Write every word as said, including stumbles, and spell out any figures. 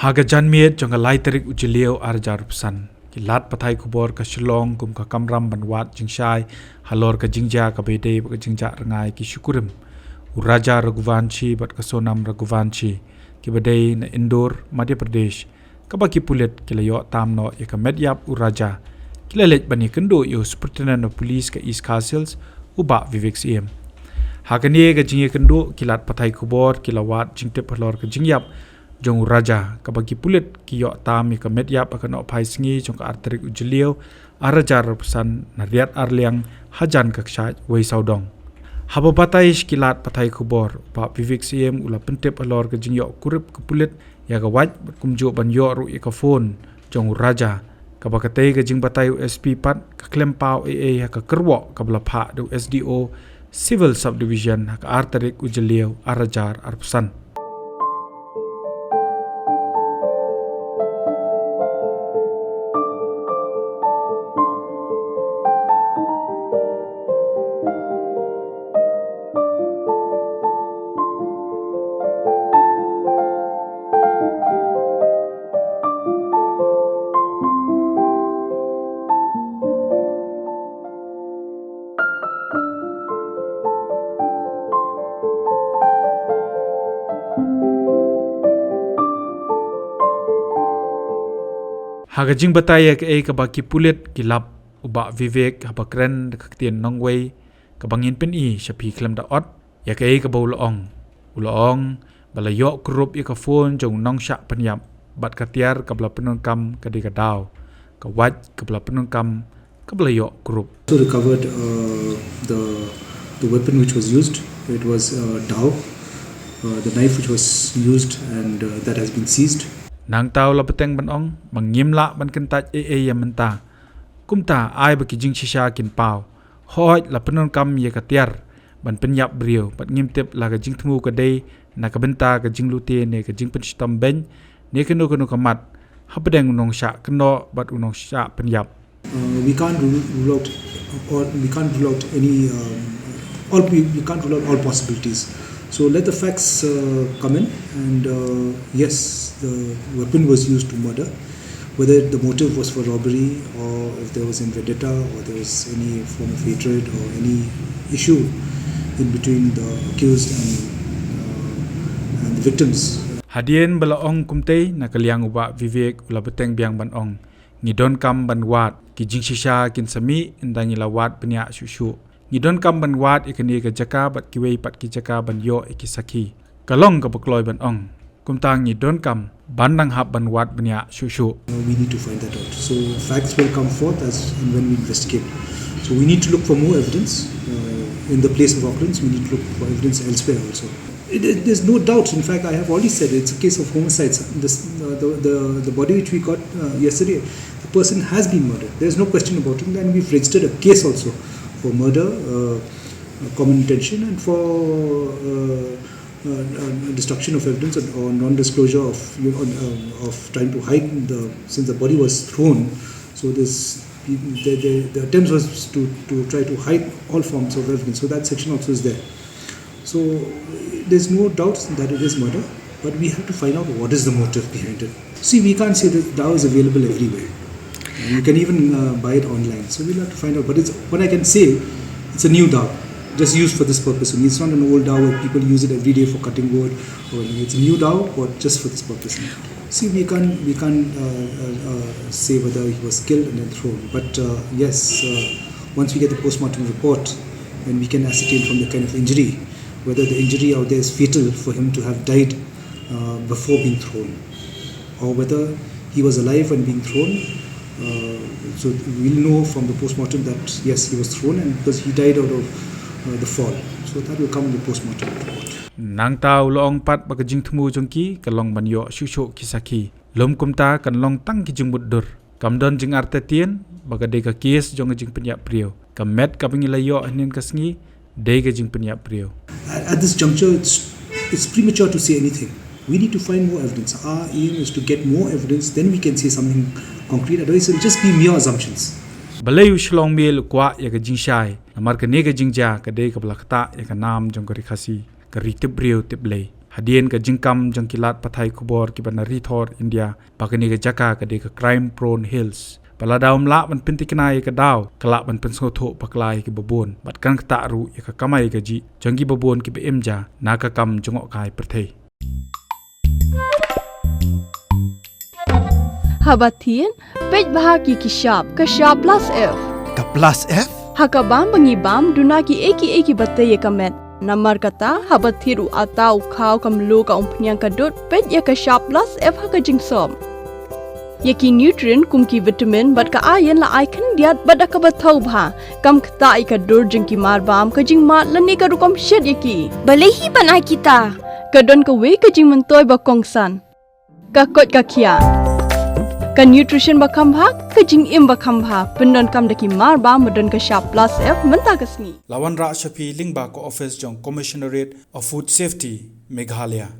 Ha ka janmiet jong ka lai tarik u Jylliew ar hajar arphew san, ki lad pathai khubor ka Shillong kum ka kamram ban wad jingshai halor ka jingjia kaba ïadei bad ka jingjah rngai ki shikurim u Raja Raghuvanshi bad ka Sonam Raghuvanshi, kiba dei na Indore, Madhya Pradesh, kaba ki pulit ki la ïoh tam noh ïa ka met ïap u Raja, ki la leit ban ïakynduh ïa u Superintendent of Police ka East Khasi Hills, u Bah Vivek Syiem. Ha kane ka jingïakynduh, ki lad pathai khubor ki la wad jingtip halor ka jingïap jong u Raja, kaba ki pulit ki ïoh tam ïa ka met ïap ha ka nohphai sngi jong ka ar tarik u Jylliew ar hajar arphew san, na Riat Arliang, hajan ka kshaid wei sawdong. Haba batai sha ki lad pathai khubor, u Bah Vivek Syiem u la pyntip halor ka jingïoh kurup ka pulit ïa ka wait bad kumjuh ban ïoh ruh ïa ka phone jong u Raja, kaba katei ka jingbatai u S P pat ka khlem paw ei ei ha ka kyrwoh kaba la phah da u S D O Civil Subdivision ha ka ar tarik u Jylliew ar hajar arphew san. Ha ka jingbatai ïa kaei kaba ki pulit ki lap u Bah Vivek haba kren da ka ktien nongwei, kaba ngin pyni sha phi khlem da ot, ïa kaei kaba u la ong. U la ong ba la ïoh kurup ïa ka phone jong u nongshah pynïap bad ka tiar kaba la pyndonkam ka dei ka daw, ka wait kaba la pyndonkam kaba la ïoh kurup. Also recovered, uh, the, the weapon which was used. It was a dao, uh, the knife which was used, and, uh, that has been seized. Nangta u la bteng ban ong ba ngim lah ban kyntait ei ei ïa mynta. Kumta ai ba ki jingshisha kin paw. Hooid, la pyndonkam ïa ka tiar ban pynïap briew, bad ngim tip la ka jingthmu ka dei na ka bynta ka jinglute ne ka jingpynshitom beiñ ne kano kano ka mat hapdeng u nongshah kynnoh bad u nongshah pynïap. Uh, we can't rule, rule out, or we can't rule out any, um, all, we, we can't rule out all possibilities. So let the facts, uh, come in, and, uh, yes, the weapon was used to murder. Whether the motive was for robbery, or if there was any vendetta, or there was any form of hatred or any issue in between the accused and, uh, and the victims. Hadien ba la ong kumtei, na ka liang u Bah Vivek u la bteng biang ban ong, ngi donkam ban wad, ki jingshisha kin sa mih ynda ngi la wad bniah shuh shuh. Ngi donkam ban wad ïa kane ka jaka bad kiwei pat ki jaka ban ïoh ïa ki sakhi. Ka long kaba kloi ban ong. Kumta ngi donkam ban nang hap ban wad bniah shuh shuh. Uh, we need to find that out. So facts will come forth as and when we investigate. So we need to look for more evidence, uh, in the place of occurrence. We need to look for evidence elsewhere also. It, it, there's no doubt. In fact, I have already said it's a case of homicides. This, uh, the, the, the body which we got, uh, yesterday, the person has been murdered. There's no question about it. And we've registered a case also for murder, uh, common intention, and for, uh, uh, uh, destruction of evidence or, or non-disclosure of, you know, um, of trying to hide the, since the body was thrown. So this, the, the, the attempt was to, to try to hide all forms of evidence. So that section also is there. So there's no doubt that it is murder, but we have to find out what is the motive behind it. See, we can't say that dao is available everywhere. You can even, uh, buy it online. So we'll have to find out. But it's, what I can say, it's a new dao, just used for this purpose only. It's not an old dao where people use it every day for cutting wood or anything. It's a new dao, but just for this purpose only. See, we can't, we can't, uh, uh, uh, say whether he was killed and then thrown. But, uh, yes, uh, once we get the postmortem report, then we can ascertain from the kind of injury whether the injury out there is fatal for him to have died, uh, before being thrown, or whether he was alive and being thrown. Uh, so we'll know from the postmortem that yes, he was thrown, and because he died out of, uh, the fall. So that will come in the postmortem report. Nangta u la ong pat ba ka jingthmu jong ki ka long ban ïoh shuh shuh ki sakhi. Lum kumta kan long tang ki jingmutdur. Kam don jingartatien ba ka dei ka kes jong ka jingpynïap briew. Ka met kaba ngi la ïoh hynnin ka sngi dei ka jingpynïap briew. At, at this juncture, it's, it's premature to say anything. We need to find more evidence. Our aim is to get more evidence, then we can say something concrete. Otherwise, it'll just be mere assumptions. Balei u Shillong Mail u kwah ïa ka jingshai? Namar kane ka jingjia ka dei kaba la ktah ïa ka nam jong ka Ri Khasi, ka ri tip briew tip Blei. Hadien ka jingkam jong ki lad pathai khubor kiba na ri thor India ba kane ka jaka ka dei ka crime prone hills, ba lada ym lah ban pynthikna ïa ka daw, ka lah ban pynsngewthuh bakla ïa kiba bun bad kan ktah ruh ïa ka kamai kajih jong kiba bun kiba im ja na ka kam jngohkai pyrthei. Haba thied, peit bha ki ki shap, ka shap plus F. Ka plus F? Ha ka bam ba ngi bam, duna ki ei ki ei kiba tei ïa ka met. Namar kata, haba thied u atta u khaw, ka mluh, ka umphniang, ka dud, peit ïa ka shap plus F ha ka jingsop. Ïa ki nutrient kum ki vitamin bad ka iron la ai khyndiat bad da kaba thaw bha. Kam ktah ïa ka dur jong ki mar bam, ka jingmad lane ka rukom shet ïa ki. Balei hi ban ai kita? Ka don kawei ka jingmyntoi ba kongsan. Ka koit ka khiah. Ka nutrition ba kham bha, ka jingim ba kham bha, pyndonkam da ki mar bam ba don ka shap plus F mynta ka sngi. La wanrah sha phi lyngba ka office jong Commissionerate of Food Safety, Meghalaya.